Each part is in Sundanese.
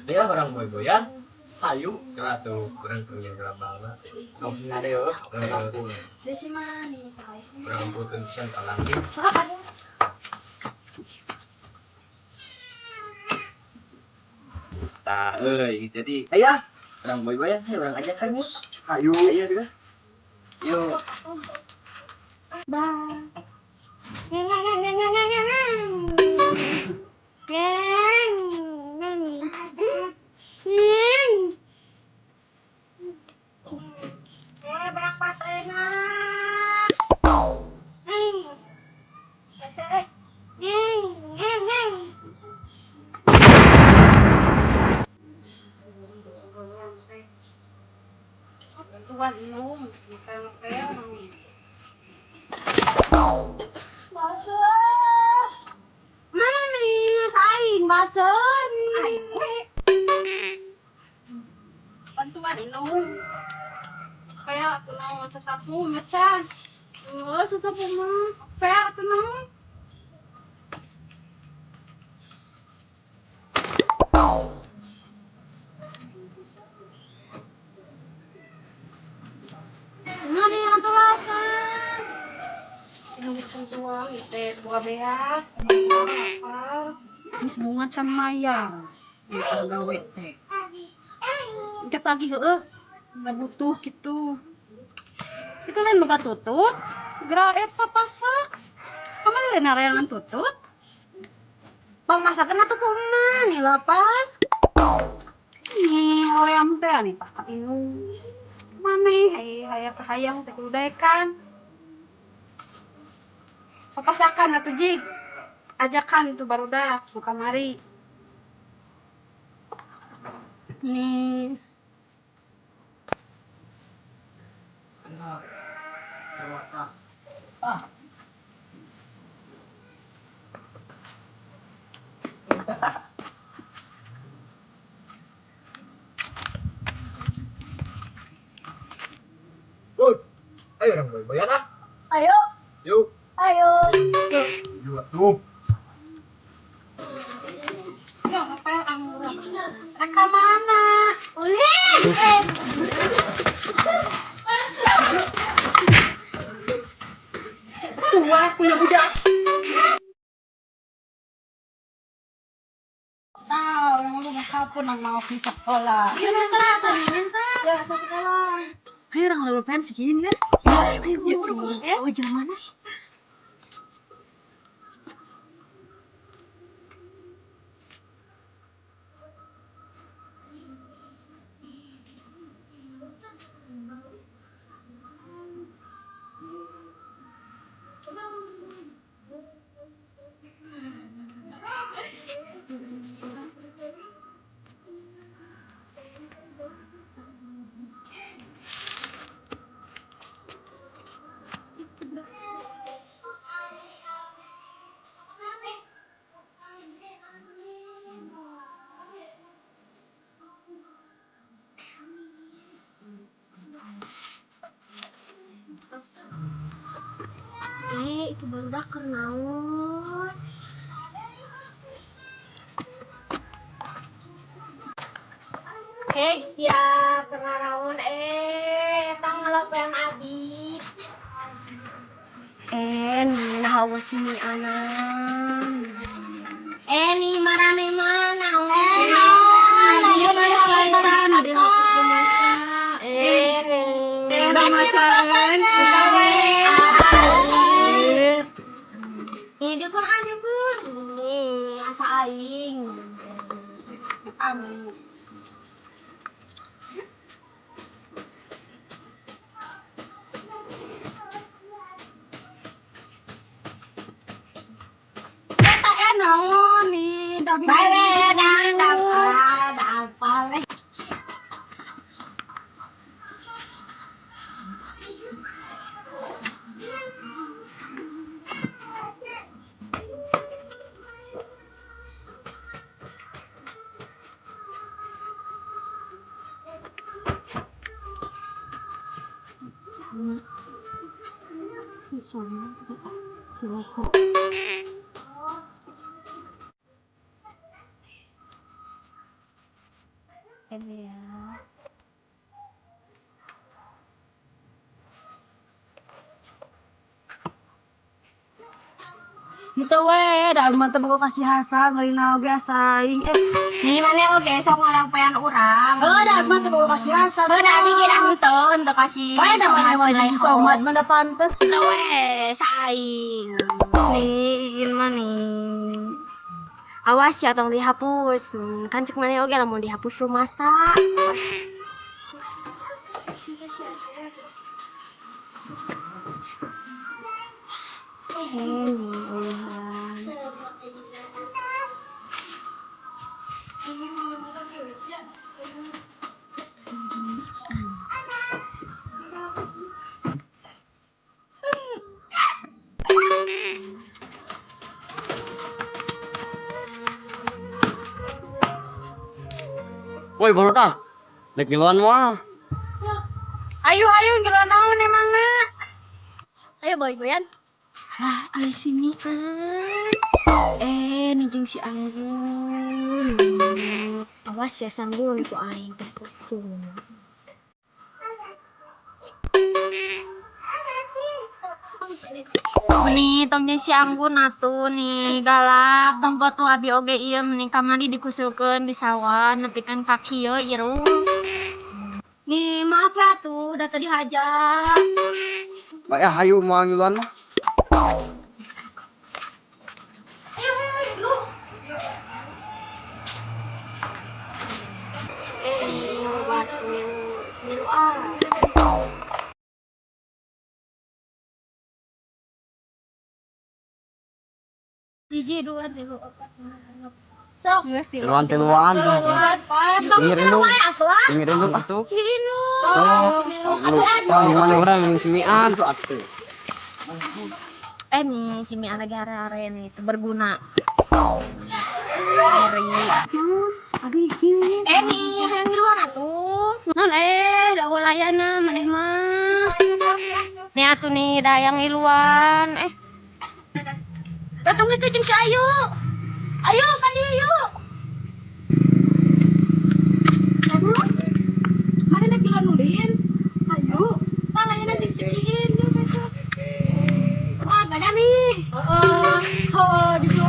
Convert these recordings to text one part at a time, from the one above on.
Ayo urang boy-boyan. Hayu, atuh urang punya gelabangna. Sok ada yo. Heeh. Di si manis. Urang putih pisan kalanggi. Tah euy, jadi ayo urang boy-boyan, ayo urang ajakan yuk. Hayu. Ayo juga. Yuk. Bye. Ngeng ngeng ngeng ngeng ngeng ngeng. Ngeng ngeng. Ngeng. Eh, berapa enak. Ngeng. Ngeng ngeng ngeng. Tuan num, makan. Basah. Mana nih saing basah. Aing we. Bantuan inum. Kayak atuh naon sasapu ngecas. Oh, sasapu mah. Kayak atuh naon. Mana yang tuakan? Inum can tuang teh buka beas. Apa? Geus bunga can mayang. Ieu gawe teh. Engke pagi heueuh. Nggak butuh gitu. Itu lain boga tutut. Geura eta pasak. Kamari lain nareangan tutut. Pangmasakeun atuh kumaha nih lapan? Nih, hoream teh nih pak inung. Maneh hayang kahayang teh kudu daekan. Papasakan atuh jig. Ajakan tuh barudak nu kamari. Nih. Ah. Good. Ayo urang boy-boyan ah. Ayo, Yuk. ayo. Yuk atuh. Ya, ngepel anggur. Rek ka mana? Ulin. Tua punya budak. Tahu, orang mau kapun nang mau di sekolah. Minta tuh, minta. Ya, sekolah. Ayo orang lalu pengen segini kan? Ayo buru. Oh, jalan mana? Eh, itu barudak keur naon? Eh, sia keur naon eta ngalapean abi. Eh, nah hawa sini anan. Eh, nih marane mah naon? Eh, naon? Ayo mah Ada hapus masak. Eh, Eh, masakan. Ini dia kan ada pun. Nih, asa aing. Amin. Eta naon nih, daging. Bye bye, dah dah dah apa. Si suami si Loko. Teh ya. Henteu we, da mah teu boga kasih Hasan, marina oge asa aing eh. Nih mana oge sok ngalampean urang. Heuh, da mah teu boga kasih Hasan. Heuh, da abi kira henteu, henteu kasih. Wae da mana wae jeung si Somad mah da pantes. Henteu we, saing. Nih, ieu mah nih. Awas ya tong dihapus. Kan cek mana oge lamun dihapus rumasa. Eh, nih uluhan. Woi, barudak. Rek ngiluan moal. Ayo ayo ngiluan naon emangna? Ayo boy boyan. Lah, ayo sini an. Eh, nih jeung si Anggun. Awas ya sanggul ku aing terpuku. Nih, tong jeung si Anggun atuh nih galak tong foto abi oge ieu meni kamari dikusulkeun di sawah nepikeun ka kieu irung. Nih, maaf ya tuh, udah tadi hajar. Bae hayu moal ngiluan mah. Ayo, ayo, ayo, lu. Eh, batu milu ah. Hiji, dua, tilu, opat, lima, genep. Sok, geus tilu. Tiluan tiluan. Sok, Pinggir dulu. wae atuh ah. Pinggir dulu atuh. Milu. Oh, gimana orang yang simian tuh atuh. Eh nih, si Mia lagi are-are nih, itu berguna. Aduh, izin. Eh nih, hayang ngiluan atuh. Non eh, da ulayana maneh mah. Nih atuh nih, dayang ngiluan. Eh. Datang geus jeung si Ayu. Ayo kan dia yuk. Aduh. Mana nek ngiluan ulin? Ayo. Tah layanan jeung si Kiin yuk besok. Wah, gak ada nih. Heeh. Heeh, gitu.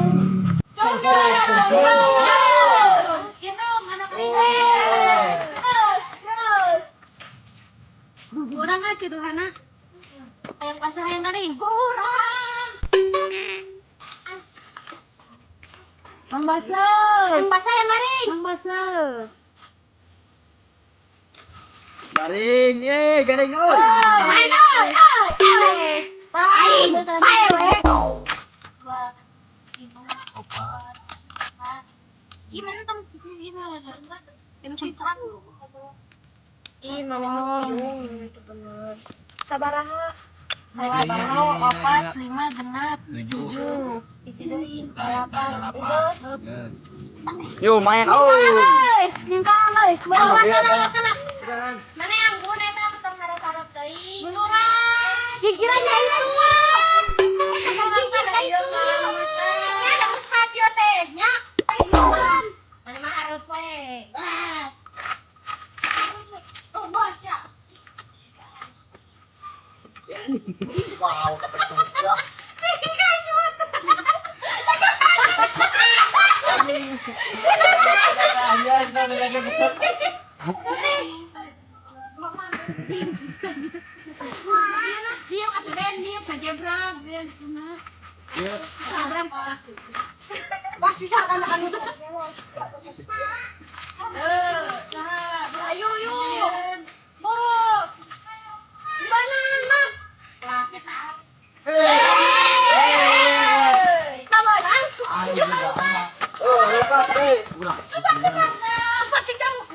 Kurang aja tuh Hana. Hayang pasar hayang garing. Kurang. Mang Basel. Yang basah yang garing. Mang Basel. Garing, ye, garing euy. Main oi, oi, oi. Aing, pae we. Gimana tuh? Gimana? Ih, mana mau itu bener. Sabaraha. Lima, opat, lima, genap, Tujuh. tujuh, hiji deui, delapan, geus. Yo main euy. Hei, ningkang euy. Bawa sana, sana. Mana yang guna eta tong harap-harap deui. Beluran. Gigiran ka itu mah. Gigiran ka itu mah. Nya ada spasio teh, nya. Mana mah hareup we. Ah. Oh, bos ya. Wow, kebetulan. Diuk atuh Ben, diuk sajebrag, Ben. Sajebrag pas. Pas bisa kan anu. Eh, saha? Ayo yuk. Boro. Gimana, Mak? Kabaran? Oh, lepas eh. Ulah. Apa cik jauh?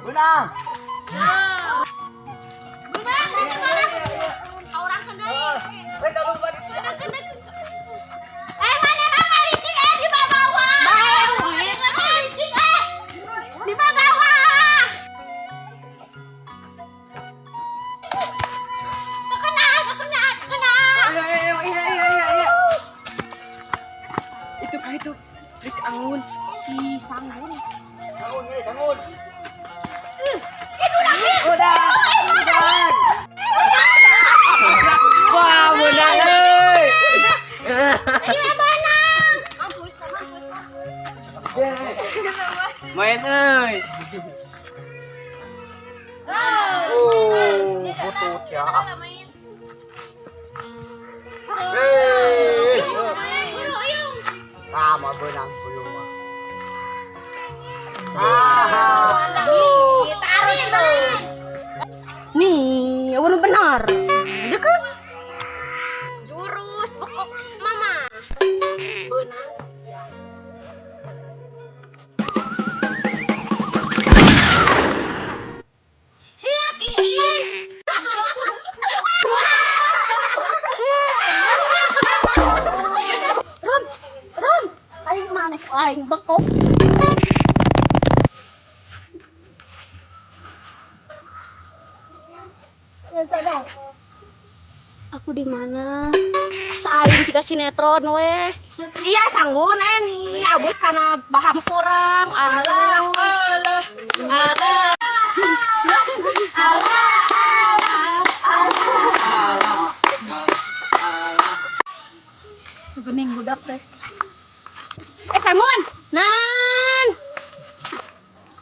Menang. Menang, menang. Orang kendai. Eh, mana mama licin di bawah. Licin di bawah. Terkena, terkena, terkena. Iya. Itu kah itu? Si Anggun, Si Sanggun. Bangun ini, bangun. Itu lagi. Udah. Udah. Wah, menang euy. Iya, menang. Mampus, mampus, mampus. Main euy. Oh, foto ya. Hei. Sama benang belum. Ah. Nih, awan benar. Dekat. Jurus bokok mama. Benang. Siap, Iin. Ron, Ron. Aing manis aing bengkok. Aku di mana? Asa aing jika sinetron weh. Sia sanggun nih, abus karena bahan kurang. Alah, Alah. alah. Alah, alah, alah. Bening budak teh. Eh, Sanggun, nan.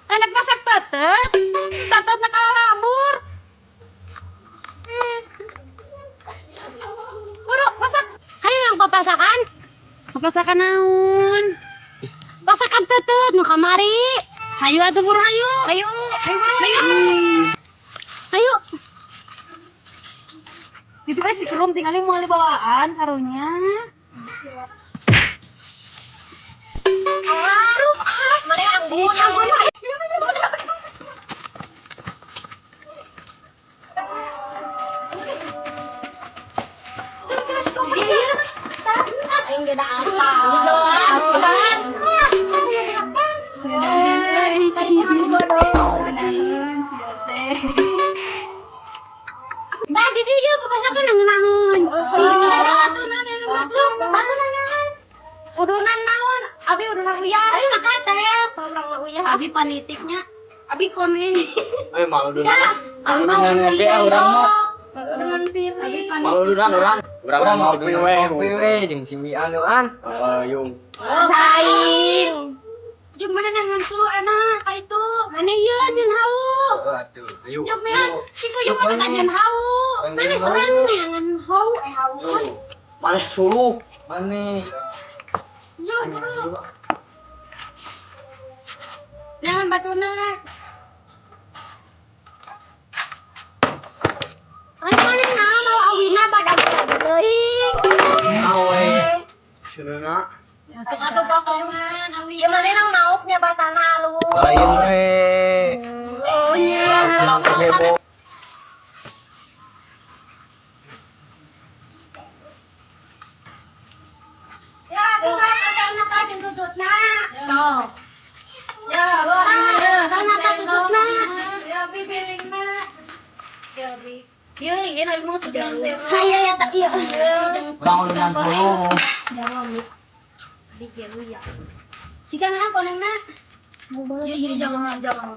Anak masak tetet, tetet nak kabur. Eh. Buru, masak. Hayo yang papasakan. Papasakan naon? Pasakan tetet nu kamari. Hayu atuh buru hayu. Hayu, hayu buru hayu. Hayu. Itu eh si Krum tinggalin mau bawaan karunya. Mana yang anggun? Anggun. Aing gede apa? Tadi dia papasakan nang-nangun. Udunan naon? Abi udunan uyah. Abi makate. Orang mah uyah abi panitiknya. Abi koning. Eh, malu dulu. Abi mah Nanti urang mah. Udunan piring. Malu dulu orang. Urang mau kopi we. Kopi we jeung si anuan. Heeh, yung. Saing. Jeung mana nang suruh enak ka itu. Mana ieu nyeun hau. Aduh, ayo. Jeung mana si kuyung mah kita nyeun hau. Mana surang neangan hau eh hau kan. Mana suruh? Mana? Yo, bro. Jangan batuna. Ay, mana na mau awina pada teuing. Awe. Cenah. Masuk atuh potongan awi. Ya mana nang mauknya batana halus. Lain we. Oh nya. Heboh. Ya, bukan ada anak aja tututna. Sok. Ya, ya, kan apa tututna? Ya, bi bilingna. Ya, bi. Iya, ini abi mau sudah Hai, ya, tak iya. Urang udunan dulu. Jangan, bi. Bi jauh ya. Sika nah konengna. Iya, iya, jangan, jangan.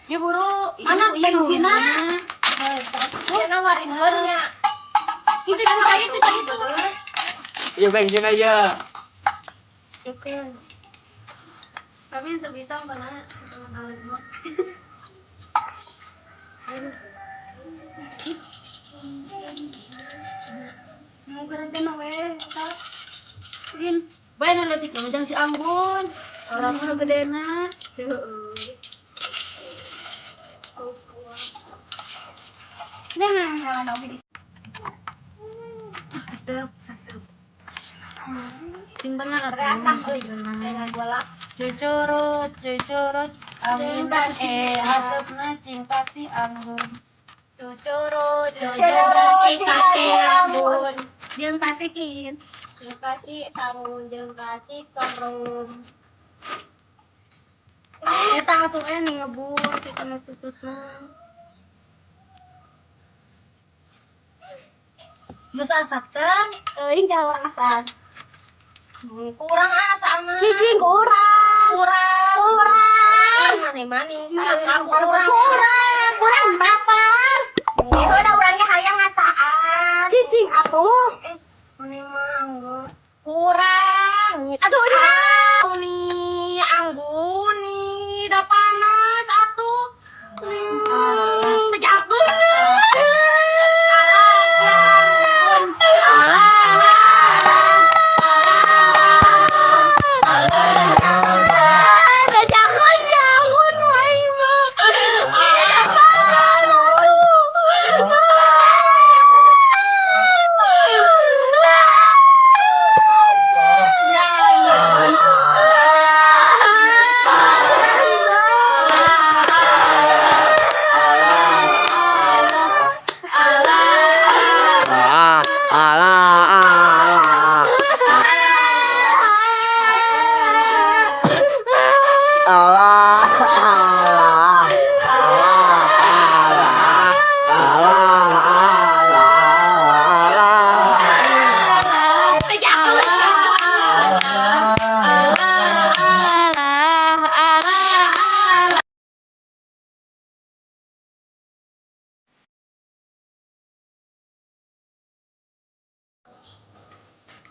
Ya buru, Mana bensinna? Ya nawarin heurnya. Itu cari itu cari itu. Iya, bensin aja. Tapi itu bisa mana? Mau gerak we, In, bae na letik na si Anggun. Orang mah gedena. Nah, nah, nah, Asup, asup. Sing bener atuh. Asah euy. Aya Cucurut, cucurut, angin hasupna cing kasih anggun. Cucurut, cucurut, cing kasih ambun. Jeung kasikin. Jeung kasih sarung, jeung kasih kerung. Eta atuh nih ngebul kita nu tututna. Geus asak can, euy urang asaan. Kurang asa mah. Cicing kurang. Kurang. Kurang. Mane manis. Kurang. Kurang. Kurang berapa? Ieu da urang ge hayang ngasaan. Cicing atuh. Mane mah kurang. Atuh nih anggun nih da panas atuh. Nih jatuh. Ah, alah, alah. Alah, alah. Alah, alah. Alah, alah, alah.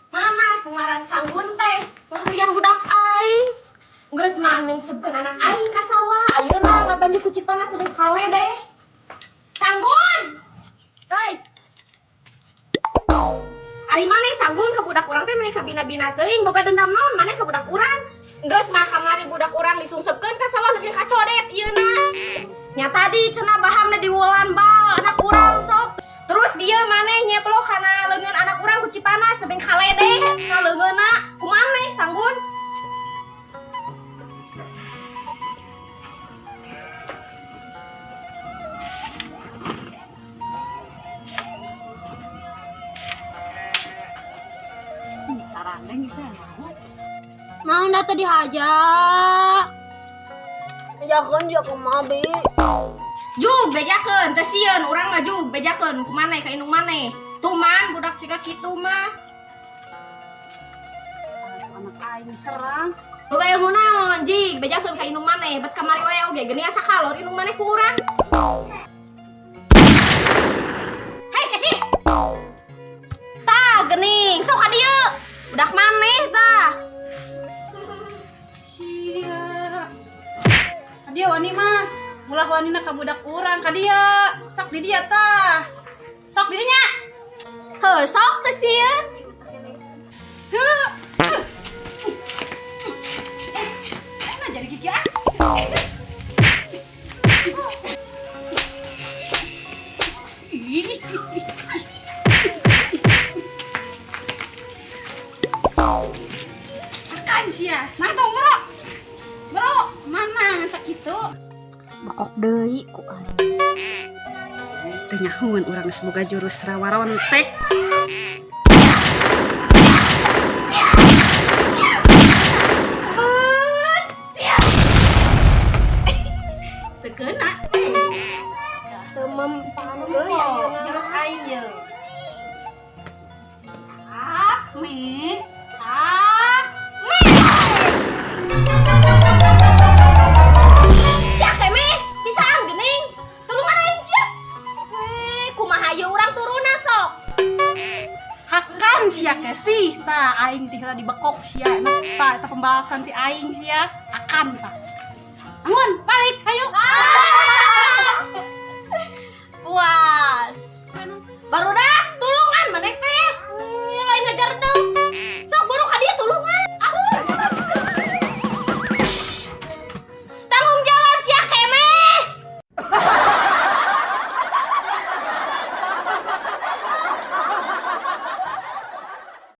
Mana sungaran sanggun teh? Yang budak aing. Geus mah nyungsepkeun anak aing ka sawah. Ayeuna ngabantu ku Cipanas udah kale deh. Sanggun. Hei. Ari maneh sanggun ka budak urang teh maneh kabina-bina teuing boga dendam naon maneh ka budak urang. Geus mah kamari budak urang disungsepkeun ka sawah nepi ka codet ieuna. Nya tadi cenah bahamna diwulan bal anak urang sok. Terus bieu maneh nyeplok kana leungeun anak urang ku Cipanas nepi kaledeh ka leungeunna kumaneh sanggun. Naon da teh dihaja? Bejakeun jeung kumaha bi? Jug bejakeun teu sieun urang mah jug bejakeun ku maneh ka indung maneh. Tuman budak ciga kitu mah. Anak aing serang. Boga ilmu naon jig bejakeun ka indung maneh bet kamari wae oge geuning asa kalor indung maneh ku urang. Hei kasih. Tah geuning sok ka dieu. Budak maneh tah. Sia. Dia wani mah. Ulah wanina ka budak urang ka dia. Sok di dia tah. Sok di dinya. Heuh sok teu sieun. Heuh. Enak jadi kiki ah. Akan sia. Nah tuh bro. Bro, mana ngan sakitu? Bekok deui ku aing. Teu nyahueun urang semoga jurus rawarontek. Teu keuna. Teu mempan deui ayeuna. Jurus aing ye. Ah, min. Ah, Sia keme bisaan geuning. Tulungan aing sia. Kumaha ieu urang turunna sok. Hakan sia kesih tah aing teh heula dibekok sia enak tah eta pembalasan ti aing sia akan tah. Anggun, balik hayu. Puas. Barudak.